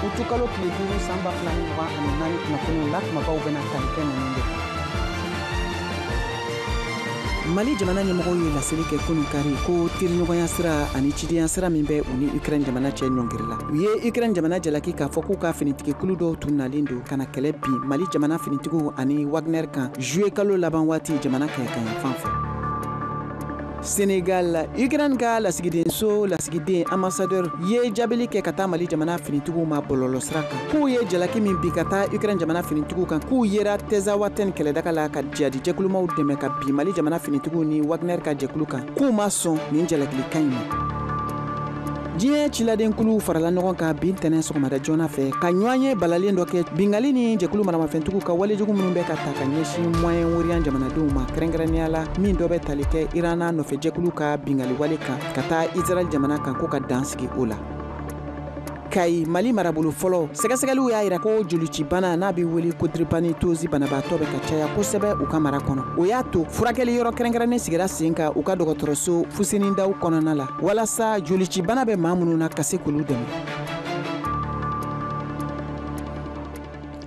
Utukalo tile 5 san 2024 kunnafoniw la kumabaw bɛna tali kɛ ninnu de kan. Mali jamana ɲɛmɔgɔw ye laseli kɛ kunun kari ko teriɲɔgɔnya sira ani cidenya sira min bɛ u ni Ukraine jamana cɛ ɲɔngirila. U ye Ukraine jamana jalaki k'a fɔ k'u ka finitigikulu dɔw tun nalen don ka na kɛlɛ bin Mali jamana finitigiw ani Wagner kan juillet kalo laban waati jamana kɛɲɛkayanfan fɛ. Senegal, Ukraine ka lasigidenso lasigiden ambassadeur ye jaabili kɛ ka taa Mali jamana finitigiw ma bɔlɔlɔsira kan k'u ye jalaki min bi ka taa Ukraine jamana finitigiw kan k'u yera Tezawaten kɛlɛdaga la ka jihadi jɛkulumaw dɛmɛ ka bin Mali jamana finitigiw ni Wagner ka jɛkulu kan k'u ma sɔn nin jalakilikan in ma. Diɲɛ ciladenkuluw farala ɲɔgɔn kan bi ntɛnɛn sɔgɔmada joona fɛ ka ɲɔgɔnye balalen dɔ kɛ bingali ni jɛkulu maramafɛntigiw ka walejugu minnu bɛ ka ta ka ɲɛsin Moyen-Orient jamanadenw ma, kɛrɛnkɛrɛnnenya la min dɔ bɛ tali kɛ Iran n'a nɔfɛ jɛkulu ka bingali wale kan ka taa Israël jamana kan ko ka dan sigi o la. Kayi, Mali marabolo fɔlɔ, sɛgɛsɛgɛliw y'a yira ko jolicibana n'a bɛ wele ko drépanocytose banabaatɔ bɛ ka caya kosɛbɛ u ka mara kɔnɔ. O y'a to furakɛli yɔrɔ kɛrɛnkɛrɛnnen sigira sen kan u ka dɔgɔtɔrɔso Fuseni Daw kɔnɔna la walasa jolicibana bɛ maa minnu na ka se k'olu dɛmɛ.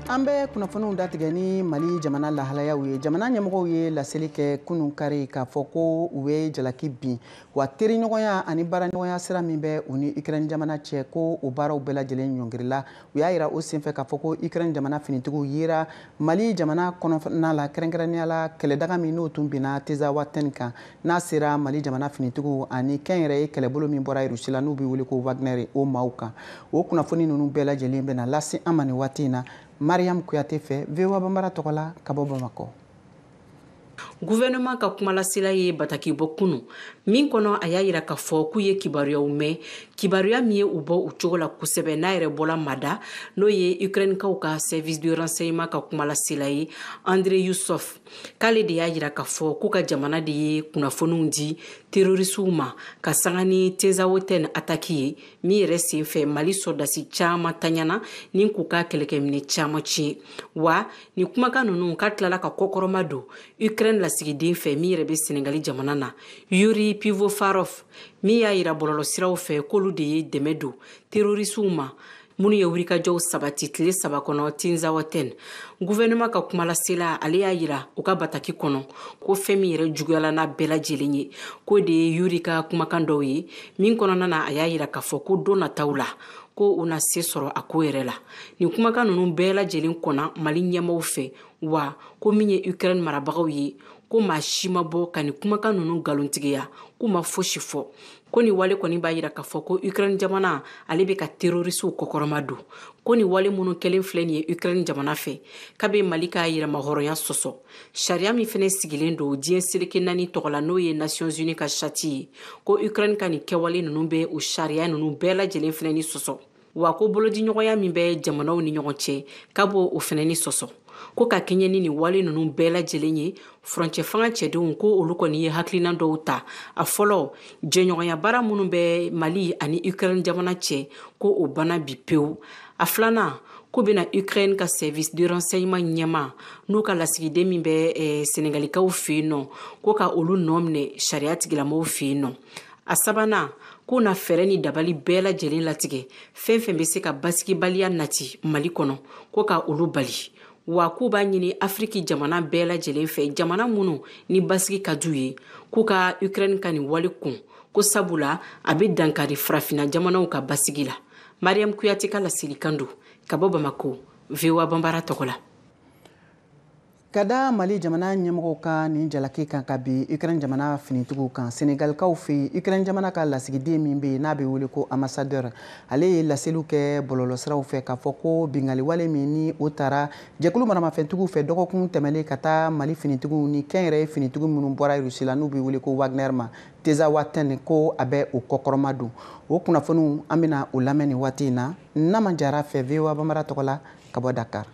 An bɛ kunnafoniw datigɛ ni Mali jamana lahalayaw ye. Jamana ɲɛmɔgɔw ye laseli kɛ kunun kari k'a fɔ ko u ye jalaki bin wa teriɲɔgɔnya ani baaraɲɔgɔnya sira min bɛ u ni Ukraine jamana cɛ ko o baaraw bɛɛ lajɛlen ɲɔngirila. U y'a yira o senfɛ k'a fɔ ko Ukraine jamana finitigiw yera Mali jamana kɔnɔna la, kɛrɛnkɛrɛnnenya la kɛlɛdaga min n'o tun binna Tezawaten kan n'a sera Mali jamana finitigiw ani kɛnyɛrɛye kɛlɛbolo min bɔra Russie la n'u bɛ wele ko Wagner o maaw kan. O kunnafoni ninnu bɛɛ lajɛlen bɛna lase an ma nin waati in na Mariam Kuyate fɛ VOA Bambara tɔgɔ la ka bɔ Bamakɔ. Gouvernement ka kumalasela ye bataki bɔ kunu min kɔnɔ, a y'a yira k'a fɔ k'u ye kibaruyaw mɛn, kibaruya min ye u bɔ u cogo la kosɛbɛ, n'a yɛrɛ bɔla mada n'o ye Ukrainekaw ka service de renseignement ka kumalasela ye Andrei Yusov, k'ale de y'a yira k'a fɔ k'u ka jamana de ye kunnafoniw di terrorisiw ma ka sanga ni Tezawaten attaque ye min yɛrɛ senfɛ Mali sɔrɔdasi caman taɲana ni k'u ka kɛlɛkɛminɛ caman tiɲɛ. Wa ni kumakan ninnu k'a tilala ka kɔkɔrɔma don Ukraine lasigiden fɛ min yɛrɛ bɛ Senegali jamana na, Yuri Pivofarov, min y'a yira bɔlɔlɔsiraw fɛ k'olu de ye dɛmɛ don terrorisiw ma minnu ye wulikajɔw sabati tile 3 kɔnɔ Tinzawaten. Gouvernement ka kumalasela ale y'a yira u ka bataki kɔnɔ ko fɛn min yɛrɛ juguyala n'a bɛɛ lajɛlen ye k'o de ye Yuri ka kumakan dɔw ye min kɔnɔna na a y'a yira k'a fɔ ko don nataw la ko u na se sɔrɔ a ko yɛrɛ la. Nin kumakan ninnu bɛɛ lajɛlen kɔnna Mali ɲɛmaaw fɛ, wa ko min ye Ukraine marabagaw ye ko maa si ma bɔ ka nin kumakan ninnu nkalontigiya, k'u ma fosi fɔ, ko nin wale kɔni b'a yira k'a fɔ ko Ukraine jamana ale bɛ ka terrorisiw kɔkɔrɔma don, ko nin wale minnu kɛlen filɛ nin ye Ukraine jamana fɛ k'a bɛ Mali ka yɛrɛmahɔrɔnya sɔsɔ, sariya min fɛnɛ sigilen don diɲɛ seleke 4 tɔgɔ la n'o ye Nations Unies ka charte ye, ko Ukraine ka nin kɛwale ninnu bɛ o sariya ninnu bɛɛ lajɛlen fɛnɛ ni sɔsɔ, wa ko bolodiɲɔgɔnya min bɛ jamanaw ni ɲɔgɔn cɛ k'a b'o o fɛnɛ ni sɔsɔ, ko ka kɛɲɛ ni nin wale ninnu bɛɛ lajɛlen ye furancɛ fanga cɛdenw ko olu kɔni ye hakilina dɔw ta. A fɔlɔ, jɛɲɔgɔnya baara minnu bɛ Mali ani Ukraine jamana cɛ ko o banna bi pewu. A filanan, k'u bɛna Ukraine ka service de renseignement ɲɛma n'u ka lasigiden min bɛ Senegalikaw fɛ yen nɔ ko ka olu nɔ minɛ sariya tigilamɔgɔw fɛ yen nɔ. A sabanan, k'u na fɛɛrɛ ni dabali bɛɛ lajɛlen latigɛ fɛn fɛn bɛ se ka basigibaliya nati Mali kɔnɔ ko ka olu bali, wa k'u b'a ɲini Afiriki jamana bɛɛ lajɛlen fɛ, jamana minnu ni basigi ka d'u ye, k'u ka Ukraine ka nin wale kun, ko sabula a bɛ dankari farafinna jamanaw ka basigi la. Mariam Kuyate ka laselikan don ka bɔ Bamako VOA Bambara tɔgɔ la. Ka da Mali jamana ɲɛmɔgɔw ka nin jalaki kan ka bin Ukraine jamana finitigiw kan, Senegalikaw fɛ yen, Ukraine jamana ka lasigiden min bɛ yen n'a bɛ wele ko ambassadeur, ale ye laseliw kɛ bɔlɔlɔsiraw fɛ k'a fɔ ko bingali wale min ni o taara jɛkulu maramafɛntigiw fɛ dɔgɔkun tɛmɛlen ka taa Mali finitigiw ni kɛnyɛrɛye finitigiw minnu bɔra Russie la n'u bɛ wele ko Wagner ma Tezawaten, ko a bɛ o kɔkɔrɔma don. O kunnafoniw an bɛna o lamɛn nin waati in na Nama Jara fɛ VOA Bambara tɔgɔ la ka bɔ Dakar.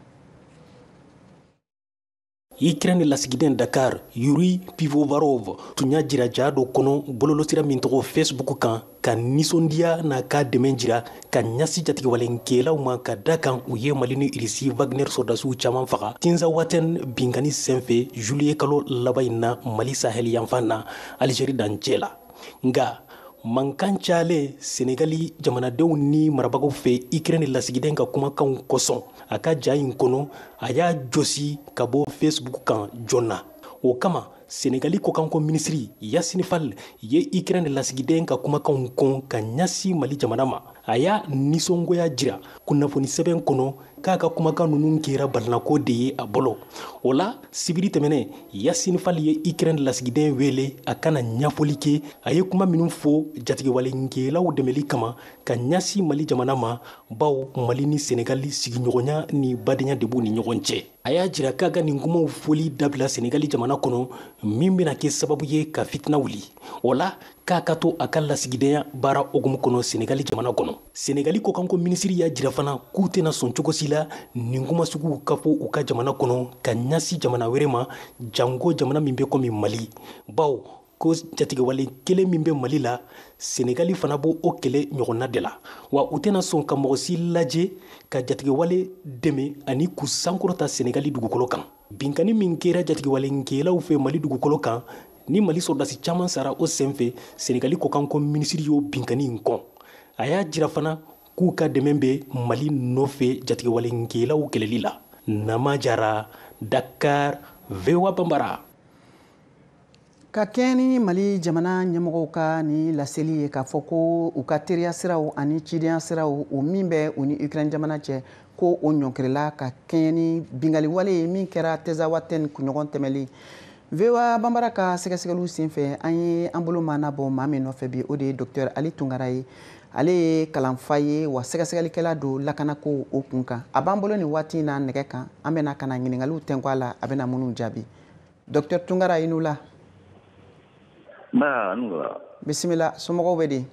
Ukraine lasigiden Dakar Yuri Pivovarov tun y'a jira ja dɔ kɔnɔ bɔlɔlɔsira min tɔgɔ Facebook kan ka nisɔndiya n'a ka dɛmɛ jira ka ɲɛsin jatigɛwalenkɛlaw ma ka da kan u ye Mali ni Irisi Wagner sɔrɔdasiw caman faga Tinzawaten binkani senfɛ juillet kalo laban in na Mali sahel yanfan na Algérie dancɛ la. Nka Mankan cayalen Senegali jamanadenw ni marabagaw fɛ Ukraine lasigiden ka kumakanw kosɔn, a ka ja in kɔnɔ, a y'a jɔsi ka bɔ Facebook kan joona. O kama, Senegali kɔkanko minisiri Yasini Fall ye Ukraine lasigiden ka kumakanw kɔn ka ɲɛsin Mali jamana ma. A y'a nisɔngoya jira kunnafoni sɛbɛn kɔnɔ k'a ka kumakan ninnu kɛra balinako de ye a bolo. O la, sibiri tɛmɛnen, Yasini Fall ye Ukraine lasigiden wele a kana ɲɛfɔli kɛ a ye kuma minnu fɔ jatigɛwalenkɛlaw dɛmɛli kama ka ɲɛsin Mali jamana ma, bawo Mali ni Senegali sigiɲɔgɔnya ni badenya de b'u ni ɲɔgɔn cɛ. A y'a jira k'a ka nin kumaw fɔli dabila Senegali jamana kɔnɔ, min bɛna kɛ sababu ye ka fitina wuli. O la, k'a ka to a ka lasigidenya baara hukumu kɔnɔ Senegali jamana kɔnɔ. Senegali kɔkanko minisiri y'a jira fana k'u tɛna sɔn cogo si la nin kuma suguw ka fɔ u ka jamana kɔnɔ ka ɲɛsin jamana wɛrɛ ma, janko jamana min bɛ komi Mali, bawo ko jatigɛwale kelen min bɛ Mali la, Senegali fana b'o o kɛlɛ ɲɔgɔnna de la. Wa u tɛna sɔn ka mɔgɔ si lajɛ ka jatigɛwale dɛmɛ ani k'u sankɔrɔta Senegali dugukolo kan. Binkanni min kɛra jatigɛwalenkɛlaw fɛ Mali dugukolo kan, ni Mali sɔrɔdasi caman sara o senfɛ, Senegali kɔkanko minisiri y'o binkanni in kɔn. A y'a jira fana k'u ka dɛmɛ bɛ Mali nɔfɛ jatigɛwalenkɛlaw kɛlɛli la. Nama Jara, Dakar, VOA Bambara. Ka kɛɲɛ ni Mali jamana ɲɛmɔgɔw ka ni laseli ye k'a fɔ ko u ka teriya siraw ani cidenya siraw, o min bɛ u ni Ukraine jamana cɛ, ko o ɲɔngirila ka kɛɲɛ ni binkanni wale ye min kɛra Tezawatɛn kunɲɔgɔn tɛmɛlen. VOA Bambara ka sɛgɛsɛgɛliw senfɛ, an ye an bolo maana bɔ maa min nɔfɛ bi, o de ye Docteur Ali Tunkara ye. Ale ye kalanfa ye, wa sɛgɛsɛgɛlikɛla don lakanako o kun kan. A b'an bolo nin waati in na nɛgɛ kan. An bɛna ka na ɲininkaliw tɛnku a la, a bɛna minnu jaabi. Docteur Tunkara, i ni wula. Nba, ni wula. Bisimila, somɔgɔw bɛ di?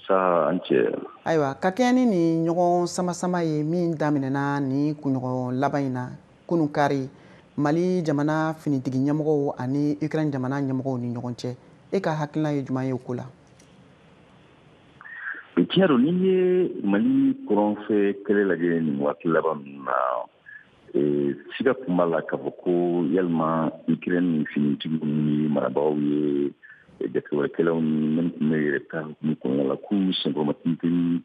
Sa, an cɛ. Ayiwa, ka kɛɲɛ ni nin ɲɔgɔn sama-sama ye min daminɛna nin kunɲɔgɔn laban in na, kunun kari, Mali jamana finitigi ɲɛmɔgɔw ani Ukraine jamana ɲɛmɔgɔw ni ɲɔgɔn cɛ, e ka hakilina ye jumɛn ye o ko la? Tiɲɛ don, n'i ye Mali kɔrɔnfɛ kɛlɛ lajɛ nin waati laban ninnu na, siga tun b'a la k'a fɔ ko yalima Ukraine finitigiw ni marabagaw ye jatigɛwalekɛlaw ni minnu tun bɛ yɛrɛ ta hukumu kɔnɔna la, k'u senkɔrɔmatintin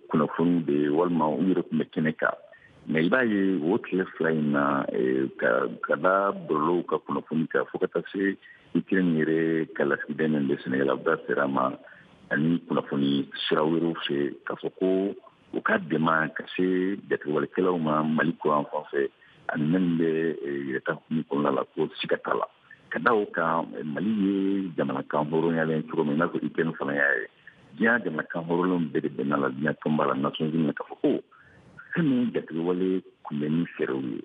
kunnafoniw de ye walima u yɛrɛ tun bɛ kɛnɛ kan. Nka i b'a ye o tile 2 in na, ka da bɔlɔlɔw ka kunnafoni kan fo ka taa se Ukraine yɛrɛ ka lasigiden min bɛ Senegal, Abdou sera ma, ani kunnafoni sira wɛrɛw fɛ, k'a fɔ ko u ka dɛmɛ ka se jatigɛwalekɛlaw ma Mali kɔrɔn fan fɛ ani minnu bɛ yɛrɛta hukumu kɔnɔna la, ko siga t'a la. Ka da o kan, Mali ye jamana kan hɔrɔnyalen cogo min, i n'a fɔ Ukraine fana y'a ye, diɲɛ jamana kan hɔrɔnlenw bɛɛ de bɛnna la diɲɛ tɔnba la, Nations Unies, k'a fɔ ko fɛn min jatigɛwale kunbɛnni fɛɛrɛw ye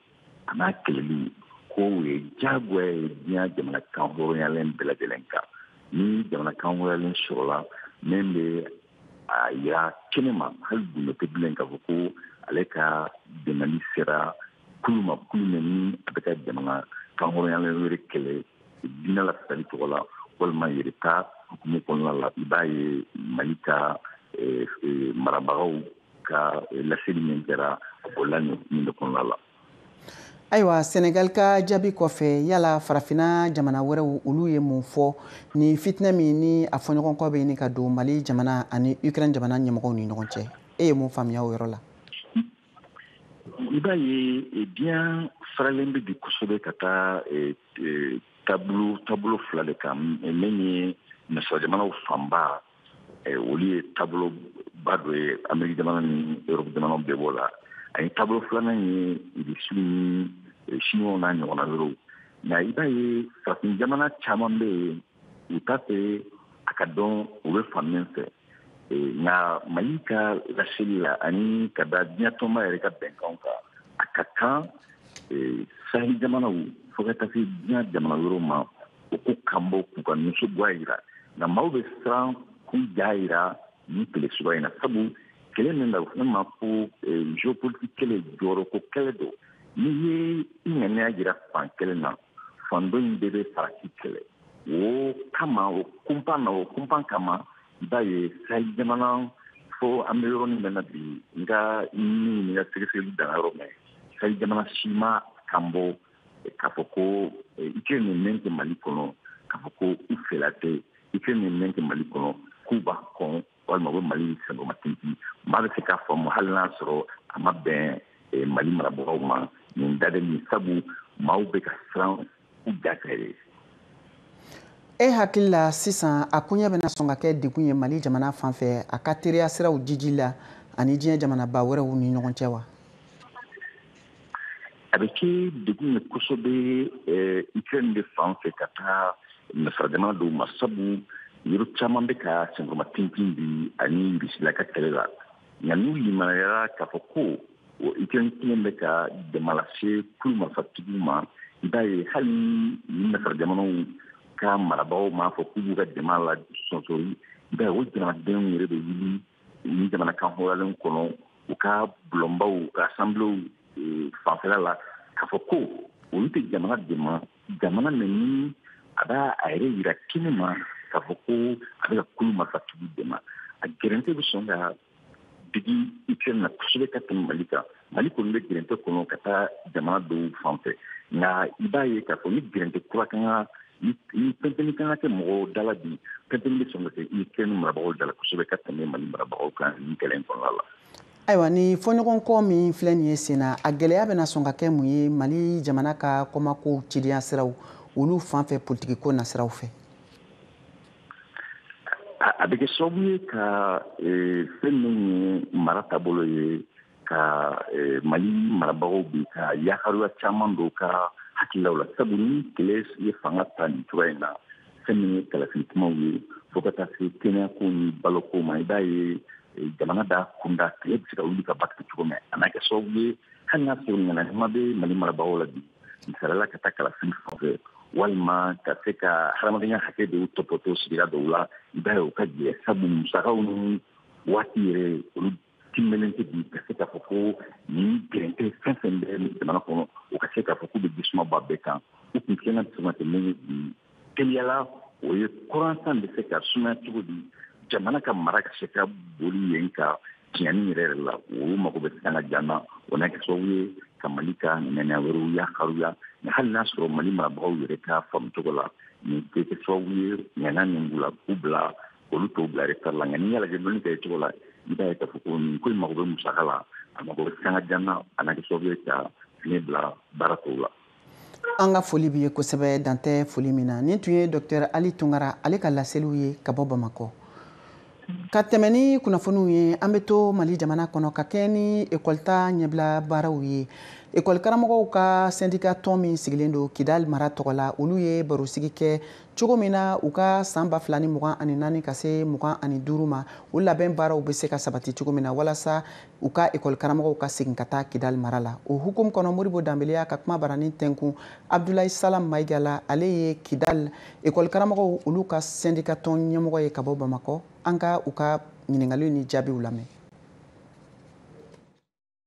a n'a kɛlɛli, ko o ye diyagoya ye diɲɛ jamana kan hɔrɔnyalen bɛɛ lajɛlen kan. Ni jamana kan hɔrɔnyalen sɔrɔla min bɛ a yira kɛnɛ ma, hali gundo tɛ bilen k'a fɔ ko ale ka dɛmɛli sera kulu ma, kulu min ni a bɛ ka jamana kan hɔrɔnyalen wɛrɛ kɛlɛ diinɛ lafasali tɔgɔ la walima yɛrɛta hukumu kɔnɔna la. I b'a ye Mali ka marabagaw ka laseli min kɛra, a bolila nin hukumu de kɔnɔna la. Ayiwa, Senegal ka jaabi kɔfɛ, yala farafinna jamana wɛrɛw, olu ye mun fɔ ni fitinɛ min ni a fɔɲɔgɔnkɔ bɛ ɲini ka don Mali jamana ani Ukraine jamana ɲɛmɔgɔw ni ɲɔgɔn cɛ? E ye mun faamuya o yɔrɔ la? I b'a ye diɲɛ faralen bɛ bi kosɛbɛ ka taa taabolo 2 de kan. Min ye nasara jamanaw fanba, olu ye taaboloba dɔ ye, Amérique jamana ni Europe jamanaw bɛɛ b'o la. Ani taabolo filanan ye Irisiw ni Siniwaw n'a ɲɔgɔnna wɛrɛw. Nka i b'a ye farafin jamana caman bɛ yen, u t'a fɛ a ka dɔn u bɛ fan min fɛ. Nka Mali ka laseli la ani ka da diɲɛ tɔnba yɛrɛ ka bɛnkanw kan, a ka kan sahel jamanaw fo ka taa se diɲɛ jamana wɛrɛw ma, o ko kan bɔ k'u ka nisɔngoya jira. Nka maaw bɛ siran k'u ja jira nin kɛlɛ suguya in na, sabu kɛlɛ min na, o fana ma ko géopolitique kɛlɛ, jɔyɔrɔko kɛlɛ don. N'i ye i ŋaniya jira fan kelen na, fan dɔ in bɛɛ bɛ farati kɛlɛ. O kama, o kunpan na, o kunpan kama, i b'a ye sahel jamana fo an bɛ yɔrɔ min na bi, n ka ɲini n ka sɛgɛsɛgɛli danna yɔrɔ min, sahel jamana si ma kan bɔ k'a fɔ ko Ukraine min tɛ Mali kɔnɔ, k'a fɔ ko u fɛla tɛ Ukraine Ukraine ye min kɛ Mali kɔnɔ, k'u b'a kɔn walima u bɛ Mali senkɔrɔmatintin. Maa bɛ se k'a faamu, hali n'a sɔrɔ a ma bɛn Mali marabagaw ma nin dadɛli, sabu maaw bɛ ka siran u ja kɛ. E hakili la sisan, a koɲɛ bɛna sɔn ka kɛ degun ye Mali jamana fan fɛ a ka teriya siraw jiji la ani diɲɛ jamanaba wɛrɛw ni ɲɔgɔn cɛ wa? A bɛ kɛ degun ye kosɛbɛ Ukraine de fan fɛ ka taa nasara jamana dɔw ma, sabu yɔrɔ caman bɛ ka senkɔrɔmatintin bi ani Rusila ka kɛlɛ la. Nka n'u limaniyara k'a fɔ ko o Ukraine kelen bɛ ka dɛmɛ lase kulu marifatigiw ma, i b'a ye hali ni nasara jamanaw ka marabagaw m'a fɔ k'u b'u ka dɛmɛ la sɔnsɔri, i b'a ye o jamanadenw yɛrɛ bɛ wuli ni jamana kan hɔrɔnyalen kɔnɔ, u ka bulonbaw, u ka assemblées fanfɛla la, k'a fɔ ko olu tɛ jamana dɛmɛ, jamana min ni a b'a a yɛrɛ yira kɛnɛ ma k'a fɔ ko a bɛ ka kulu marifatigiw dɛmɛ. A gɛrɛntɛ bɛ sɔn ka digi Ukraine na kosɛbɛ ka tɛmɛ Mali kan. Mali kɔni bɛ gɛrɛntɛ kɔnɔ ka taa jamana dɔw fan fɛ, nka i b'a ye k'a fɔ ni gɛrɛntɛ kura kan ka ni pɛnpɛnni kan ka kɛ mɔgɔw da la bi, pɛnpɛnni bɛ sɔn ka kɛ Ukraine marabagaw da la kosɛbɛ ka tɛmɛ Mali marabagaw kan nin kɛlɛ in kɔnɔna la. Ayiwa, ni fɔɲɔgɔnkɔ min filɛ nin ye sen na, a gɛlɛya bɛna sɔn ka kɛ mun ye Mali jamana ka kɔmakow cidenya siraw olu fan fɛ, politikiko nasiraw fɛ? A bɛ kɛ sababu ye ka fɛn min ye mara taabolo ye, ka Mali marabagaw bi ka yakaruya caman don ka hakililaw la, sabu ni kɛlɛ ye fanga ta nin cogoya in na, fɛn min ye kalafili kumaw ye fo ka taa se kɛnɛyako ni baloko ma, i b'a ye jamana da kunda kɛlɛ bɛ se ka wuli ka ba kɛ cogo min. A n'a kɛ sababu ye, hali n'a sɔrɔ ŋanaɲuman bɛ Mali marabagaw la bi, misalila ka taa kalafili fan fɛ walima ka se ka hadamadenya hakɛ dɔw tɔpɔtɔ sigida dɔw la, i b'a ye o ka jɛ, sabu musakaw ni waati yɛrɛ olu timɛlen tɛ bi ka se k'a fɔ ko nin gɛrɛntɛ fɛn fɛn bɛ jamana kɔnɔ, o ka se k'a fɔ k'u bɛ jisuma bɔ a bɛɛ kan. U kun tilenna bɛ se ka kɛ min ye bi teliyala, o ye kuransan bɛ se ka sumaya cogo di jamana ka mara ka se ka boli yen ka tiɲɛni yɛrɛ yɛrɛ la. O mago bɛ sanga jan na, o n'a kɛ sababu ye ka Mali ka ŋaniya wɛrɛw yakaruya. Nka hali n'a sɔrɔ Mali marabagaw yɛrɛ ka faamu cogo la, nin tɛ kɛ sababu ye ŋaniya min b'u la k'u bila olu t'o bila retard la. Nka n'i y'a lajɛ dɔnni kɛ cogo la, i b'a ye k'a fɔ ko nin ko in mago bɛ musaka la, a mago bɛ sanga jan na, a n'a kɛ sababu ye ka fiɲɛ bila baara tɔw la. An ka foli b'i ye kosɛbɛ, dantɛ foli min na. Nin tun ye Dr Ali Tunkara ale ka laseliw ye ka bɔ Bamakɔ. Ka tɛmɛ ni kunnafoniw ye, an bɛ to Mali jamana kɔnɔ ka kɛ ni ekɔlita ɲɛbila baaraw ye. Ekɔli karamɔgɔw ka syndicat tɔn min sigilen don Kidali mara tɔgɔ la, olu ye barosigi kɛ cogo min na u ka san 2024 ka se 25 ma, o labɛn baaraw bɛ se ka sabati cogo min na walasa u ka ekɔli karamɔgɔw ka segin ka taa Kidali mara la. O hukumu kɔnɔ, Modibo Danbele y'a ka kuma baranin tɛnkun Abdoulaye Salam Maïga la, ale ye Kidali ekɔli karamɔgɔw olu ka syndicat tɔn ɲɛmɔgɔ ye ka bɔ Bamakɔ. An ka u ka ɲininkaliw ni jaabiw lamɛn.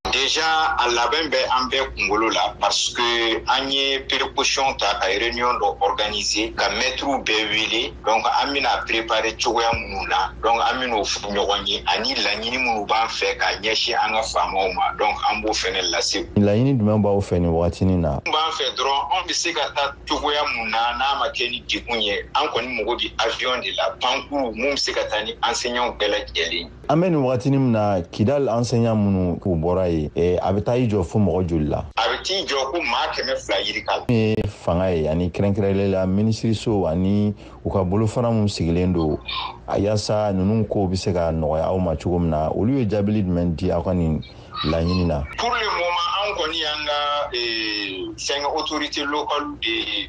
Déjà a labɛn bɛ an bɛɛ kunkolo la, parce que an ye précaution ta ka réunion dɔ organiser ka maîtres bɛɛ wele. Donc an bɛna préparer cogoya minnu na, donc an bɛn'o fɔ ɲɔgɔn ye, ani laɲini minnu b'an fɛ ka ɲɛsin an ka faamaw ma, donc an b'o fɛnɛ lase. Laɲini jumɛn b'aw fɛ nin wagatinin na? B'an fɛ dɔrɔn, anw bɛ se ka taa cogoya mun na n'a ma kɛ ni degun ye. An kɔni mago bɛ avion de la, pankuru mun bɛ se ka taa ni enseignants bɛɛ lajɛlen. An bɛ nin wagatinin min na, Kidali enseignant minnu k'u bɔra yen, a bɛ taa i jɔ fo mɔgɔ joli la? A bɛ t'i jɔ ko maa 200 yirika la. Min ye fanga ye ani kɛrɛnkɛrɛnlen la minisiriso ani u ka bolofara min sigilen don yaasa ninnu kow bɛ se ka nɔgɔya aw ma cogo min na, olu ye jaabili jumɛn di aw ka nin laɲini na? Pour le moment, an kɔni y'an ka fɛnkɛ autorité locale de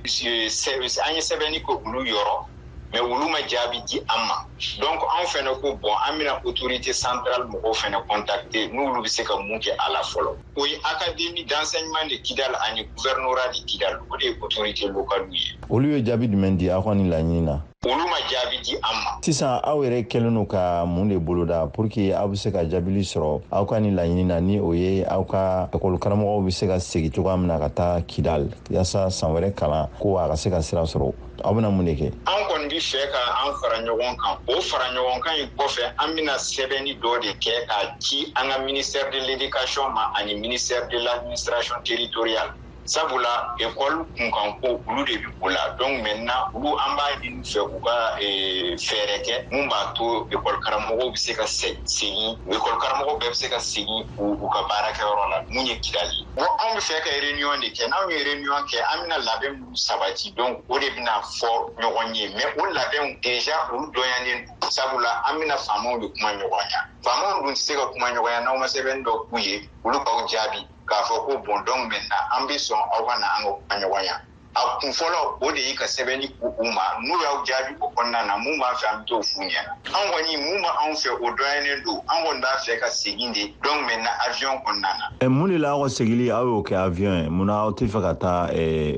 an ye sɛbɛnni kɛ olu yɔrɔ, mais olu ma jaabi di an ma. Donc anw fɛnɛ ko bon, an bɛna autorité centrale mɔgɔw fɛnɛ contacter, n'olu bɛ se ka mun kɛ a la fɔlɔ. O ye académie d'enseignement de Kidal ani gouvernorat de Kidal, o de ye autorité locale ye. Olu ye jaabi jumɛn di aw ka nin laɲini na? Olu ma jaabi di an ma. Sisan aw yɛrɛ kɛlen don ka mun de boloda pour que aw bɛ se ka jaabili sɔrɔ aw ka nin laɲini na, ni o ye aw ka ekɔli karamɔgɔw bɛ se ka segin cogoya min na ka taa Kidal yaasa san wɛrɛ kalan ko a ka se ka sira sɔrɔ? Aw bɛna mun de kɛ? An kɔni bɛ fɛ ka an fara ɲɔgɔn kan. O fara ɲɔgɔn kan in kɔfɛ, an bɛna sɛbɛnni dɔ de kɛ k'a ci an ka ministère de l'éducation ma ani ministère de l'administration territoriale. Sabula école kunkanko olu de bɛ o la. Donc maintenant olu an b'a ɲini fɛ u ka fɛɛrɛ kɛ mun b'a to école karamɔgɔw bɛ se ka segin, école karamɔgɔw bɛɛ bɛ se ka segin u ka baarakɛyɔrɔ la mun ye Kidali ye. Bon, anw bɛ fɛ ka réunion de kɛ. N'anw ye réunion kɛ, an bɛna labɛn minnu sabati, donc o de bɛna fɔ ɲɔgɔn ye. Mais o labɛnw déjà olu dɔnyalen don, sabula an bɛna faamaw de kuma ɲɔgɔnya. Faamaw dun tɛ se ka kuma ɲɔgɔnya n'aw ma sɛbɛn dɔ k'u ye, olu k'aw jaabi k'a fɔ ko bon, donc maintenant an bɛ sɔn aw ka na an ka kuma ɲɔgɔnya. A kun fɔlɔ o de ye ka sɛbɛnni k'u ma, n'u y'aw jaabi o kɔnɔna na, mun b'an fɛ an bɛ t'o f'u ɲɛna. An kɔni mun b'anw fɛ o dɔnyalen don, an kɔni b'a fɛ ka segin de, donc maintenant avion kɔnɔna na. Mun de la aw ka segili aw y'o kɛ avion ye? Munna aw tɛ fɛ ka taa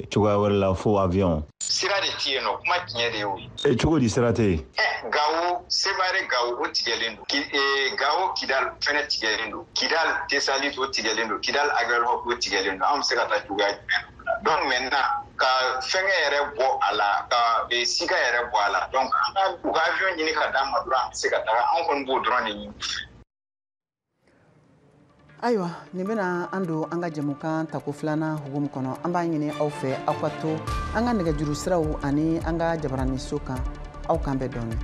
cogoya wɛrɛ la fo avion? Sira de tɛ yen nɔ, kuma tiɲɛ de y'o ye. Cogo di sira tɛ yen? Gawo, Sevare Gawo o tigɛlen don. Gawo Kidal fɛnɛ tigɛlen don. Kidal Tesalit o tigɛlen don. Kidal Aguelhok o tigɛlen don. An bɛ se ka taa cogoya jumɛn na? Donc maintenant ka fɛngɛ yɛrɛ bɔ a la, ka sika yɛrɛ bɔ a la, donc an ka u ka avion ɲini ka d'an ma dɔrɔn, an bɛ se ka taga. An kɔni b'o dɔrɔn de ɲini. Ayiwa, nin bɛna an don an ka jɛmukan tako filanan hukumu kɔnɔ. An b'a ɲini aw fɛ aw ka to an ka nɛgɛjuru siraw ani an ka jabaraniso kan. Aw kan bɛɛ dɔɔni.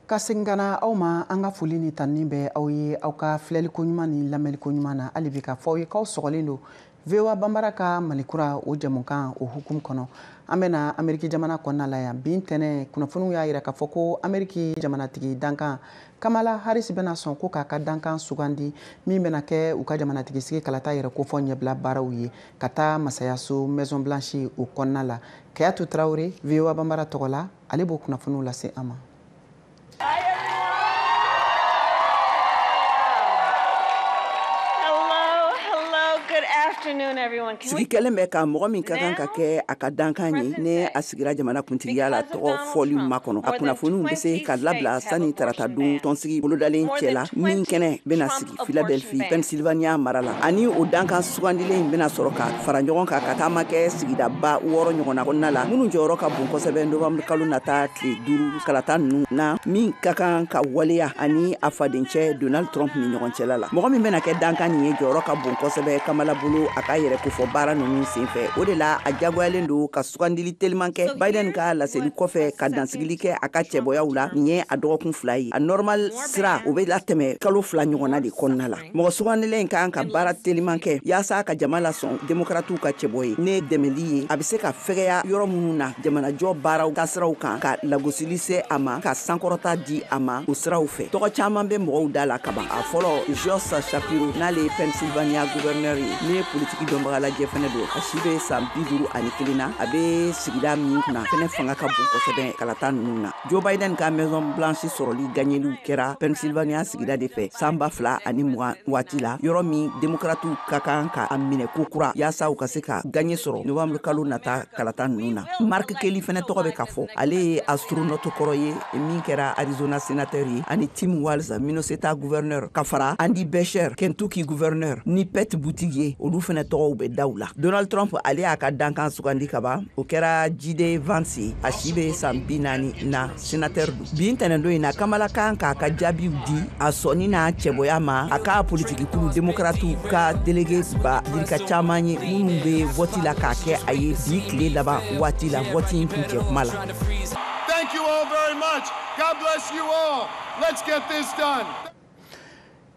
Ka segin ka na aw ma, an ka foli ni tanuni bɛ aw ye aw ka filɛliko ɲuman ni lamɛnliko ɲuman na. Hali bi k'a fɔ aw ye k'aw sɔgɔlen don VOA Banbara ka Malikura o jɛmukan o hukumu kɔnɔ. An bɛna Ameriki jamana kɔnɔna la yan bi ntɛnɛn, kunnafoniw y'a jira k'a fɔ ko Ameriki jamanatigi dankan Kamala Harris bɛna sɔn ko k'a ka dankan sugandi min bɛna kɛ u ka jamanatigi sigi kalata yɛrɛ kofɔ ɲɛbila baaraw ye ka taa masayaso Maison Blanche o kɔnɔna la. Kayatu Tarawele, VOA Banbara tɔgɔ la, ale b'o kunnafoniw lase an ma. Sigi kɛlen bɛ ka mɔgɔ min ka kan ka kɛ a ka dankan ye ne a sigira jamana kuntigiya la tɔgɔ fɔli makɔnɔ. A kunnafoniw bɛ se ka labila sani tarata don tɔnsigi bolodalen cɛ la min kɛnɛ bɛna sigi Philadelphie, Pennsylvania mara la. Ani o dankan sugandilen bɛna sɔrɔ ka fara ɲɔgɔn kan ka taama kɛ sigidaba 6 ɲɔgɔnna kɔnɔna la, minnu jɔyɔrɔ ka bon kosɛbɛ novembre kalo nata tile 5 kalata ninnu na min ka kan ka waleya ani a fadencɛ Donald Trump ni ɲɔgɔn cɛla la. Mɔgɔ min bɛna kɛ dankan nin ye jɔyɔrɔ ka bon kosɛbɛ Kamala bolo a ka yɛrɛ kofɔ baara ninnu senfɛ. O de la a jagoyalen don ka sugandili teliman kɛ Biden ka laseli kɔfɛ ka dansigili kɛ a ka cɛbɔyaw la. Nin ye a dɔgɔkun 2 ye, a normal sira o bɛ latɛmɛ kalo 2 ɲɔgɔnna de kɔnɔna la. Mɔgɔ sugandilen in kan ka baara teliman kɛ yaasa ka jama lasɔn demokratiw ka cɛbɔ ye ne dɛmɛli ye a bɛ se ka fɛgɛya yɔrɔ minnu na jamanajɔ baaraw taasiraw kan, ka lagosili se a ma, ka sankɔrɔta di a ma o siraw fɛ. Tɔgɔ caman bɛ mɔgɔw da la kaban. A fɔlɔ, Josh Shapiro, n'ale ye Pennsylvania gouverneur ye, ne ye politiki dɔnbagalajɛ fɛnɛ don. A si bɛ san 51 na, a bɛ sigida min kunna fɛnɛ fanga ka bon kosɛbɛ kalata ninnu na. Joe Biden ka Maison Blanche sɔrɔli gagneliw kɛra Pennsylvania sigida de fɛ san 2020 waati la, yɔrɔ min demokratiw ka kan ka a minɛ ko kura yaasa u ka se ka gagne sɔrɔ novembre kalo nata kalata ninnu na. Mark Kelly fɛnɛ tɔgɔ bɛ ka fɔ, ale ye astronaute kɔrɔ ye min kɛra Arizona sénateur ye, ani Tim Walz, Minnesota gouverneur, ka fara Andy Beshear, Kentucky gouverneur, ni Pete Buttigieg, olu fɛnɛ tɔgɔw bɛ daw la. Donald Trump ale y'a ka dankan sugandi kaban, o kɛra J.D. Vance ye, a si bɛ san 40 na, sénateur don. Bi ntɛnɛndon in na, Kamala kan k'a ka jaabiw di a sɔnni n'a cɛbɔya ma a ka politiki kulu demokratiw ka délégué ba yirika caman ye minnu bɛ vote la k'a kɛ a ye bi tile laban waati la vote in kuncɛ kuma la. Thank you all very much. God bless you all. Let's get this done.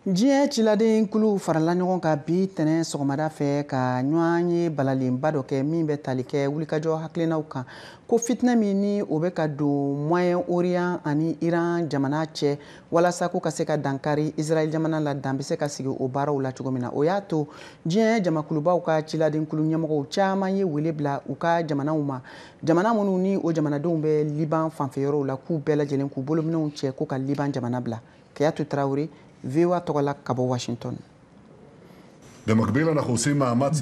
Diɲɛ ciladen kulu farala ɲɔgɔn kan bi tɛnɛ sɔgɔmada fɛ ka ɲɔgɔn ye balalenba dɔ kɛ min bɛ tali kɛ wulikajɔ hakilinaw kan, ko fitinɛ min ni o bɛ ka don Moyen-Orient ani Iran jamana cɛ, walasa ko ka se ka dankari Israël jamana la, dan bɛ se ka sigi o baaraw la cogo min na. O y'a to diɲɛ jamakulubaw ka ciladenkulu ɲɛmɔgɔw caman ye wele bila u ka jamanaw ma, jamana minnu ni o jamanadenw bɛ Liban fanfɛyɔrɔw la, k'u bɛɛ lajɛlen k'u bolominɛnw cɛ ko ka Liban jamana bila. Kayatu Tarawele, VOA tɔgɔ la ka bɔ Washington.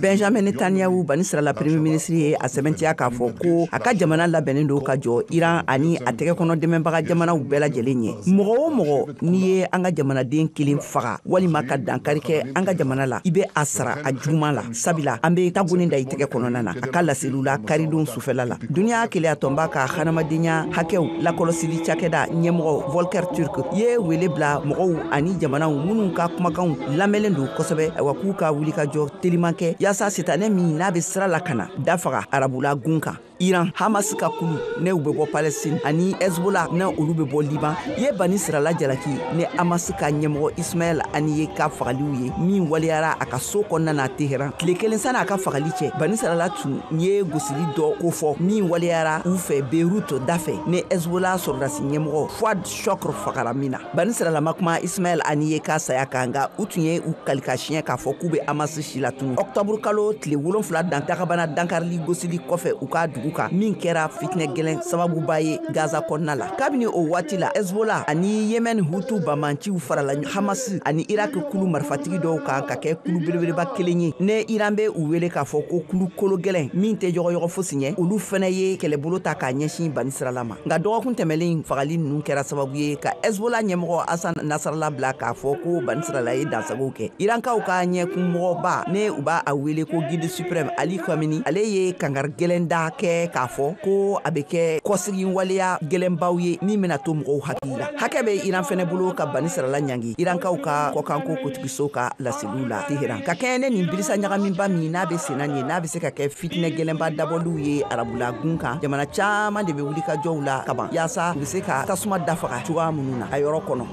Benjamin Netanyahu, Banisirala Premier ministre ye, a sɛbɛntiya k'a fɔ ko a ka jamana labɛnnen don ka jɔ Iran ani a tɛgɛ kɔnɔ dɛmɛbaga jamanaw bɛɛ lajɛlen ɲɛ. Mɔgɔ o mɔgɔ n'i ye an ka jamanaden kelen faga walima ka dankari kɛ an ka jamana la, i bɛ a sara a juguman la, sabula an bɛ tagoni da i tɛgɛ kɔnɔna na. A ka laseliw la karidon sufɛla la, duniya keleya tɔnba ka hadamadenya hakɛw lakɔlɔsili cakɛda ɲɛmɔgɔ Volker Turk ye wele bila mɔgɔw ani jamanaw minnu ka kumakanw lamɛnlen don kosɛbɛ, ayiwa, k'u ka wulikajɔ teliman kɛ yaasa sitanɛ min n'a bɛ sira la ka na dafaga Arabula gun kan. Iran, Hamas ka kulu ne u bɛ bɔ Palestine ani Hezbollah ne olu bɛ bɔ Liban ye Bani Sirala jalaki ni Hamas ka ɲɛmɔgɔ Ismaël Haniyeh ka fagaliw ye min waleyara a ka so kɔnɔna na Teheran tile kelen sani a ka fagali cɛ. Bani Sirala tun ye gosili dɔ kofɔ min waleyara u fɛ Beirut dafɛ ni Hezbollah sɔrɔdasi ɲɛmɔgɔ Fouad Chokr fagara min na. Bani Sirala ma kuma Ismaël Haniyeh ka saya kan, nka u tun ye u kalika siɲɛ k'a fɔ k'u bɛ Hamas si latunu octobre kalo tile 7 dan tagabana dankarili gosili kɔfɛ u ka dugu kan, min kɛra fitinɛ gɛlɛn sababuba ye Gaza kɔnɔna la. Kabini o waati la, Hezbollah ani Yemen Hutu bamanciw farala Hamas ani Irak kulu marifatigi dɔw kan ka kɛ kulu belebeleba kelen ye ne Iran bɛ u wele k'a fɔ ko kulu kolo gɛlɛn min tɛ yɔgɔyɔgɔ fosi ɲɛ. Olu fɛnɛ ye kɛlɛbolo ta k'a ɲɛsin Banisirala ma, nka dɔgɔkun tɛmɛlen fagali ninnu kɛra sababu ye ka Hezbollah ɲɛmɔgɔ Hassan Nasrallah bila k'a fɔ ko Banisirala ye dansagow kɛ. Irankaw ka ɲɛkunmɔgɔba ne u b'a a wele ko guide suprême Ali Khamenei, ale ye kangari gɛlɛn da kɛ k'a fɔ ko a bɛ kɛ kɔsigi waleya gɛlɛnbaw ye min bɛna to mɔgɔw hakili la. Hakɛ bɛ Iran fɛnɛ bolo ka Banisirala ɲangi, Irankaw ka kɔkanko kotigiso ka laseliw la Teheran. Ka kɛɲɛ ne nin bilisa ɲagamiba min n'a bɛ senna nin ye, n'a bɛ se ka kɛ fitinɛ gɛlɛnba dabɔliw ye Arabula gun kan, jamana caman de bɛ wuli ka jɔw la kaban yaasa u bɛ se ka tasuma dafaga cogoya minnu na a yɔrɔ kɔnɔ.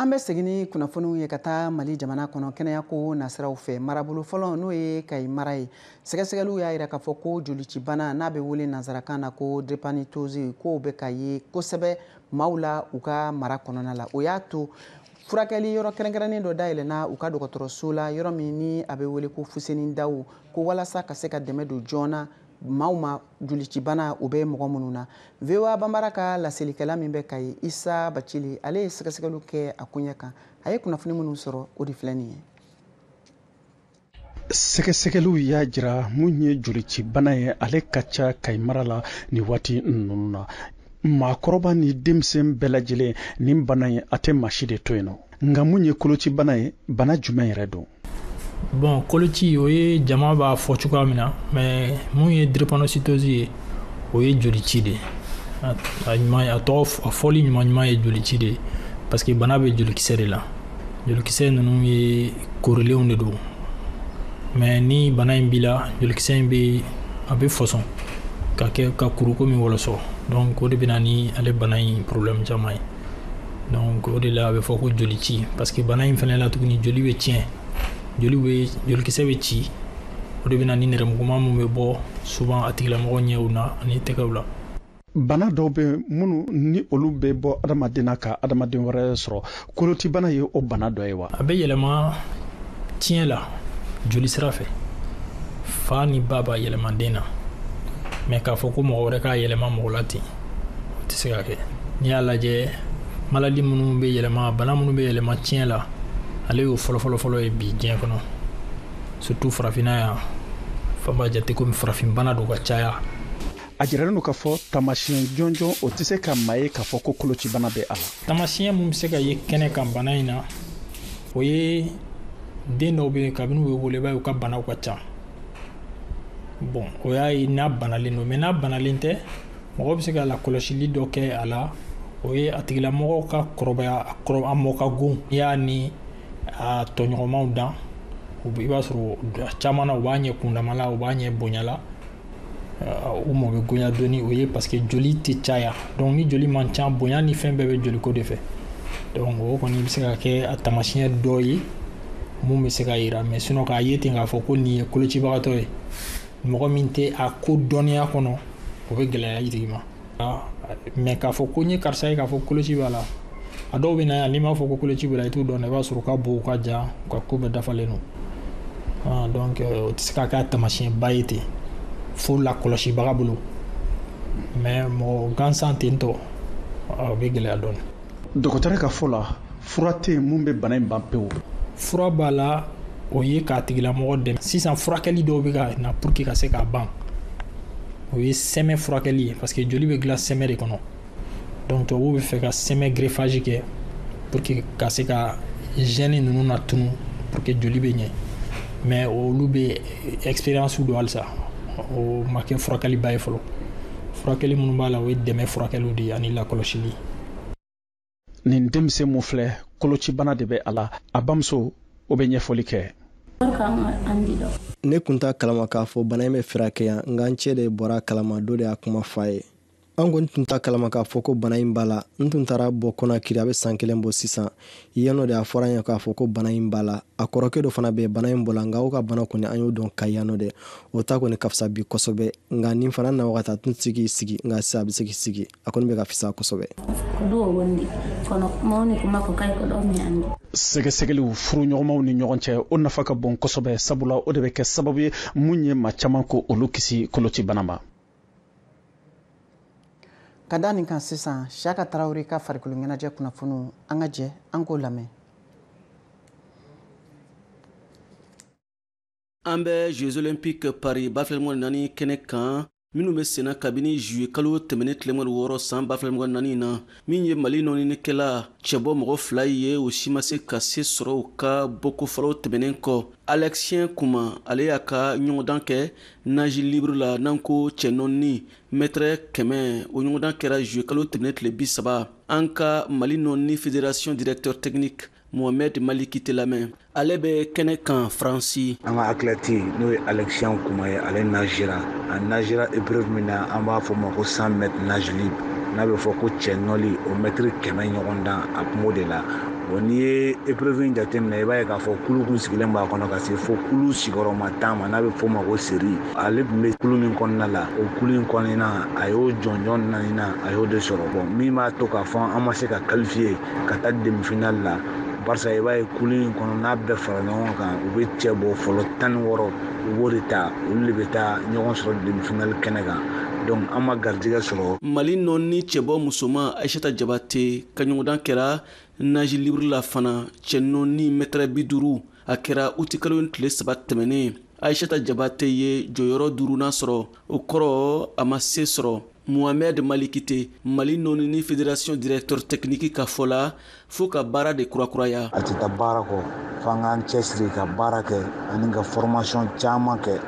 An bɛ segin ni kunnafoniw ye ka taa Mali jamana kɔnɔ kɛnɛyako nasiraw fɛ. Marabolo fɔlɔ, n'o ye Kayi mara ye, sɛgɛsɛgɛliw y'a jira k'a fɔ ko jolicibana n'a bɛ wele nansarakan na ko drépanocytose, k'o bɛ ka ye kosɛbɛ maaw la u ka mara kɔnɔna la. O y'a to furakɛli yɔrɔ kɛrɛnkɛrɛnnen dɔ dayɛlɛnna u ka dɔgɔtɔrɔso la, yɔrɔ min ni a bɛ wele ko Fuseni Dawu, ko walasa ka se ka dɛmɛ don joona maaw ma jolicibana o bɛ mɔgɔ minnu na. VOA Banbara ka laselikɛla min bɛ Kayi, Isa Bacili, ale ye sɛgɛsɛgɛliw kɛ a koɲɛ kan. A ye kunnafoni minnu sɔrɔ, o de filɛ nin ye. Sɛgɛsɛgɛliw y'a jira mun ye jolicibana ye, ale ka ca Kayi mara la nin waati ninnu na. Maakɔrɔba ni denmisɛn bɛɛ lajɛlen, nin bana in a tɛ maa si de to yen nɔ. Nka mun ye kolocibana ye? Bana jumɛn yɛrɛ don? Bon, koloci, o ye jama b'a fɔ cogoya min na, mais mun ye drépanocytose ye, o ye jolici de ye. A ɲuman, a tɔgɔ a fɔli ɲuman ɲuman ye jolici de ye, parce que bana bɛ jolikisɛ de la. Jolikisɛ ninnu ye korilenw de don, mais ni bana in b'i la, jolikisɛ in bɛ a bɛ fɔsɔn ka kɛ ka kuru komi wɔlɔsɔ. Donc o de bɛ na ni ale bana in problème caman ye. Donc o de la a bɛ fɔ ko jolici, parce que bana in fɛnɛ la tuguni, joli bɛ tiɲɛ, joli bɛ jolikisɛ bɛ ci. O de bɛ na ni nɛrɛmuguma min bɛ bɔ souvent a tigilamɔgɔ ɲɛw na ani tɛgɛw la. Bana dɔw bɛ minnu ni olu bɛ bɔ adamaden na ka adamaden wɛrɛ sɔrɔ, kolotibana ye o bana dɔ ye wa? A bɛ yɛlɛma tiɲɛ la joli sira fɛ, fa ni ba b'a yɛlɛma den na, mais k'a fɔ ko mɔgɔ wɛrɛ k'a yɛlɛma mɔgɔ la ten, o tɛ se ka kɛ. N'i y'a lajɛ, maladie minnu bɛ yɛlɛma, bana minnu bɛ yɛlɛma tiɲɛ la, ale y'o fɔlɔ-fɔlɔ ye bi diɲɛ kɔnɔ, surtout farafinna yan. Fan b'a jate komi farafin bana don ka caya. A jiralen don k'a fɔ taamasiyɛn jɔnjɔn o tɛ se ka maa ye k'a fɔ ko kolocibana bɛ a la. Taamasiyɛn mun bɛ se ka ye kɛnɛ kan bana in na, o ye den dɔw bɛ yen, kabini u bɛ wolo, i b'a ye u ka banaw ka ca. Bon, o y'a ye n'a banalen don, mais n'a banalen tɛ, mɔgɔ bɛ se ka lakɔlɔsili dɔ kɛ a la. O ye a tigilamɔgɔ ka kɔrɔbaya, a mɔ ka go. N'i y'a ni a tɔɲɔgɔnmaw dan, i b'a sɔrɔ a caman na u b'a ɲɛ kundama la, u b'a ɲɛ bonya la, u mɔ bɛ goya dɔɔni. O ye parce que joli tɛ caya. Donc ni joli man ca, bonya ni fɛn bɛɛ bɛ joliko de fɛ. Donc o kɔni bɛ se ka kɛ a taamasiyɛn dɔ ye mun bɛ se ka yira, mais sinon k'a ye ten k'a fɔ ko nin ye kolocibagatɔ ye, mɔgɔ min tɛ a ko dɔnniya kɔnɔ, o bɛ gɛlɛya i tigi ma. Mais k'a fɔ ko n ye karisa ye k'a fɔ koloci b'a la, a dɔw bɛ na yan, n'i m'a fɔ ko koloci b'a la, i t'u dɔn, i b'a sɔrɔ u ka bon, u ka jan, u ka ko bɛɛ dafalen don. Donc o tɛ se ka kɛ a taamasiyɛnba ye ten fo lakɔlɔsibaga bolo, mais mɔgɔ gansan ten tɔ, o bɛ gɛlɛya dɔɔnin. Dɔgɔtɔrɔ ka fɔ la, fura tɛ yen mun bɛ bana in ban pewu. Fura b'a la, o ye k'a tigilamɔgɔ dɛmɛ. Sisan furakɛli dɔw bɛ ka na pour que ka se k'a ban, o ye sɛmɛ furakɛli ye, parce que joli bɛ dilan sɛmɛ de kɔnɔ. Donc tubabuw bɛ fɛ ka sɛmɛ greffage kɛ pour que ka se ka gène ninnu natunu pour que joli bɛ ɲɛ, mais olu bɛ expérience don halisa, o ma kɛ furakɛliba ye fɔlɔ. Furakɛli minnu b'a la, o ye dɛmɛ furakɛliw de ye ani lakɔlɔsili. Nin denmisɛn mun filɛ, kolocibana de bɛ a la. A bamuso, o bɛ ɲɛfɔli kɛ. Ne tun t'a kalama k'a fɔ bana in bɛ furakɛ yan, nka n cɛ de bɔra a kalama, dɔ de y'a kuma f'a ye. An kɔni tun t'a kalama k'a fɔ ko bana in b'a la. N tun taara bɔ Kɔnakiri, a bɛ san 1 bɔ sisan. Yen nɔ de a fɔra an ye k'a fɔ ko bana in b'a la. A kɔrɔkɛ dɔ fana bɛ yen, bana in bɔla, nka o ka bana kɔni an y'o dɔn ka yan nɔ dɛ. O ta kɔni ka fisa bi kosɛbɛ, nka nin fana na wagati a tun tɛ se k'i sigi, nka sisan a bɛ se k'i sigi, a kɔni bɛ ka fisaya kosɛbɛ. Sɛgɛsɛgɛliw furuɲɔgɔnmaw ni ɲɔgɔn cɛ, o nafa ka bon kosɛbɛ, sabula o de bɛ kɛ sababu ye mun ye maa caman ko olu kisi kolocibana ma. Ka da nin kan sisan, Siyaka Tarawele ka farikolo ɲɛnajɛ kunnafoniw, an ka jɛ an k'o lamɛn. An bɛ Jeux olympiques Paris 2024 kɛnɛ kan minnu bɛ senna kabini juillet kalo tɛmɛnen tile 26 san 2024 na, min ye Mali nɔnininkɛla cɛbɔ mɔgɔ 2 ye, o si ma se ka se sɔrɔ u ka bɔko fɔlɔ tɛmɛnen kɔ. Alexien Kuma, ale y'a ka ɲɔgɔndan kɛ nage libre la, n'an ko cɛ nɔnini mɛtɛrɛ 100, o ɲɔgɔndan kɛra juillet kalo tɛmɛnen tile 30. An ka Mali nɔnini fédération directeur technique Mohamed Maliki tɛ lamɛn, ale bɛ kɛnɛ kan Faransi. An ka athlète n'o ye Alexien Kuma ye, ale nagera, a nagera épreuve min na, an b'a fɔ o ma ko 100 mètres nage libre, n'a bɛ fɔ ko cɛ nɔli, o mɛtiri 100 ɲɔgɔn dan, a kun b'o de la. Bon, n'i ye épreuve in jateminɛ, i b'a ye k'a fɔ kulu kun sigilen b'a kɔnɔ ka se fo kulu sigiyɔrɔma 10 ma, n'a bɛ f'o ma ko série. Ale tun bɛ kulu min kɔnɔna la, o kulu in kɔnɔna, a y'o jɔnjɔn 4nan, a y'o de sɔrɔ. Bon, min b'a to k'a fɔ an ma se ka qualifier ka taa demi-finale la, barisa i b'a ye kulu in kɔnɔ n'a bɛɛ fara ɲɔgɔn kan, u bɛ cɛ bɔ fɔlɔ 16, u b'o de ta, olu de bɛ taa ɲɔgɔn sɔrɔ demi-finale kɛnɛ kan. Donc an ma garijɛgɛ sɔrɔ. Mali nɔni cɛbɔ musoman Aïssata Jabate ka ɲɔgɔndan kɛra nage libre la fana, cɛ nɔni mɛtɛrɛ 50, a kɛra utikalo tile 3 tɛmɛnen. Aïssata Jabate ye jɔyɔrɔ 5nan sɔrɔ, o kɔrɔ a ma se sɔrɔ. Mohamed Malikite, Mali nɔnini fédération directeur technique ka fɔ la, fo ka baara de kurakuraya. A tɛ taa baara kɔ, f'an k'an cɛsiri ka baara kɛ ani ka formation caman kɛ.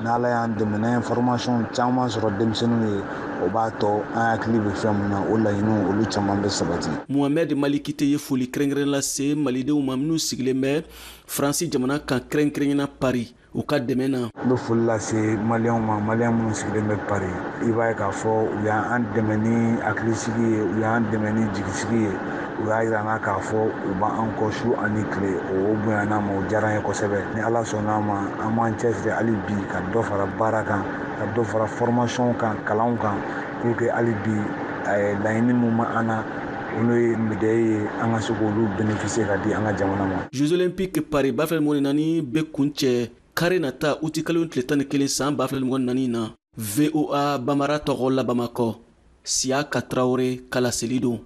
N'Ala y'an dɛmɛ, n'an ye formation caman sɔrɔ denmisɛnninw ye, o b'a to an hakili bɛ fɛn mun na, o laɲiniw olu caman bɛ sabati. Mohamed Malikite ye foli kɛrɛnkɛrɛn lase malidenw ma minnu sigilen bɛ Faransi jamana kan, kɛrɛnkɛrɛnnenya Paris, u ka dɛmɛ na. N bɛ foli lase maliyɛnw ma, maliyɛn minnu sigilen bɛ Paris. I b'a ye k'a fɔ u y'an dɛmɛ ni hakilisigi ye, u y'an dɛmɛ ni jigisigi ye, u y'a yira an na k'a fɔ u b'an kɔ su ani tile. O bonyana ma, o diyara an ye kosɛbɛ. Ni Ala sɔnna a ma, an b'an cɛsiri hali bi ka dɔ fara baara kan, ka dɔ fara formation kan, kalanw kan, pour que hali bi laɲini min b'an na, olu ye médaille ye, an ka se k'olu bénéficier ka di an ka jamana ma. Jeux olympiques Paris 2024 bɛ kuncɛ kari nata utikalo tile 11 san 2024 na. VOA Bamara tɔgɔ la Bamakɔ, Siyaka Tarawele ka laseli don.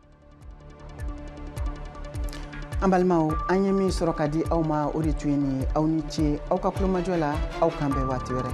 An balimaw, an ye min sɔrɔ ka di aw ma, o de tun ye nin ye. Aw ni ce aw ka kulomajɔ la, aw kan bɛn waati wɛrɛ.